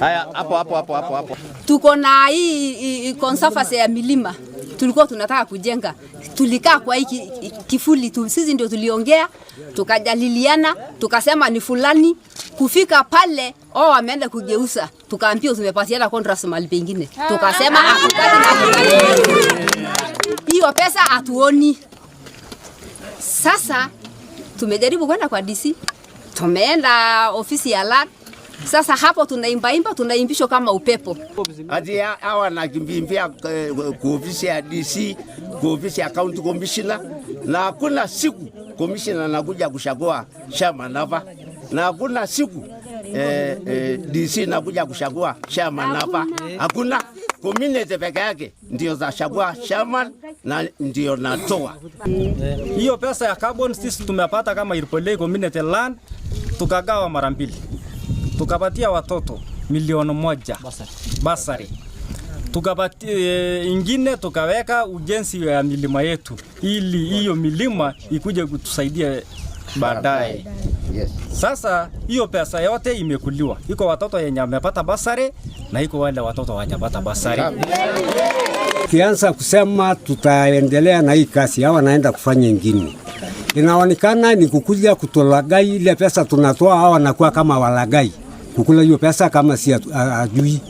Haya, hapo hapo hapo hapo hapo. Tuko na hii conservancy ya milima tulikuwa tunataka kujenga, tulikaa kwa hii kifuli tu, sisi ndio tuliongea, tukajadiliana, tukasema ni fulani. Kufika pale oh, wameenda kugeuza, tukaambiwa tumepatiana contract mahali pengine, tukasema hatutaki na hatutaki. Hiyo pesa hatuoni. Sasa tumejaribu kwenda kwa DC, tumeenda ofisi ya land. Sasa hapo tunaimbaimba, tunaimbishwa kama upepo. Ati hawa nakimbimbia ku ofisi ya DC, ku ofisi ya county commissioner, na hakuna siku commissioner nakuja kuchagua chairman hapa, na hakuna siku DC nakuja kuchagua chairman hapa, hakuna. Community peke yake ndio zachagua chairman na ndio natoa Hiyo pesa ya carbon sisi tumepata kama Irpolei Community Land, tukagawa mara mbili, tukapatia watoto 1 milioni bursary, tukapatia ingine tukaweka ujenzi ya milima yetu, ili hiyo milima ikuje kutusaidia baadaye. Sasa hiyo pesa yote imekuliwa, iko watoto yenye wamepata bursary na iko wale watoto hawajapata bursary. Kianza kusema tutaendelea na hii kazi, hawa wanaenda kufanya ingine. Inaonekana ni kukuja kutulagai ile pesa tunatoa, hawa wanakuwa kama walagai kukula hiyo pesa kama si ajui.